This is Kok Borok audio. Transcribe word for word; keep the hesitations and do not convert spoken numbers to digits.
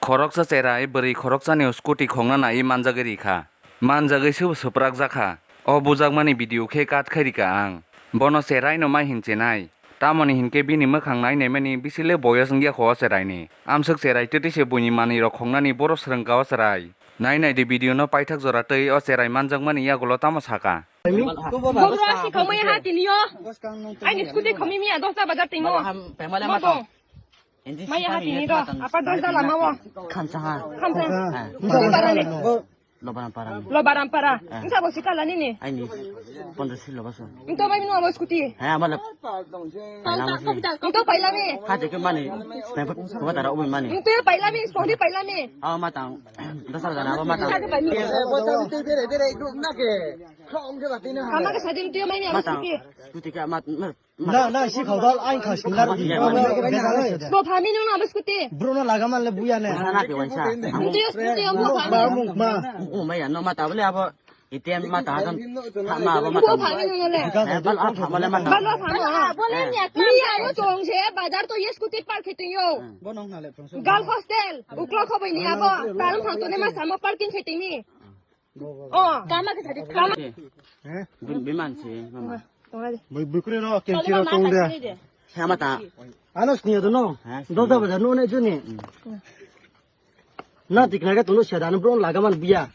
Khoroksa cherai bwrwi khoroksani scooty khongna naiwi manjagwi rikha. Manjagwi se swprak jakha. O bujakmani video khe cut khai rikha ang. Bono cherai no mai hin chenai. Tamoni hinkhe bini mwkhang nai naimani bisi le boyos wngya kho o cherai ni. Amswk cherai twtwi se buini manwi rok khongnani boro swrwngkha o cherai. Nai nai di video no paithak jora twi o cherai manjakmani yagulo tamo saka. Bobra si khomoi ha tini yo. Aini scooty khomi miya dosta bajar timo. Mabo. Maya ha tini ro. Apa dosta lama wo. Khamsa ha. Khamsa. Khamsa. Khamsa. Lobaram para ni. Lobaram para. Engsa bo sikala nini. Aini pondro silo baso. Engto bai mino abo scooty. He amala. Engto pailami. Ha jeke mani. Sniper ko tara ubi mani. Engto pailami, spohli pailami. Aw matang. Dasar jana abo matang. Engto pailami. Kama ke sadim tiyo mai ni abo scooty. Scooty ka mat. Na, na, si khawdal, ain khas kinar. Bo phami nung na, abo scooty. Bro na laga man le buya ne. Sana ke wansa. Tiyo scooty, bo phami. Ma, ma. O maya no mata bole abo item mata don. Phama abo mata. Bo phami nung le. Bal a phama le mata. Bal a phama. Bole ni akla. Mi abo tong se, bazar to ye scooty park khiting yo. Girl hostel, uklo khobai ni abo. Tarum phang to ne ma samo parking khiting ni. Oh, kama ke sadi kama. Biman si mama. Bui bukri ro ken kiro tong de. Sama ta. Ano sini to no. Dosa bajar no ne juni. Na tikna ke tunu sedan bro laga man biya.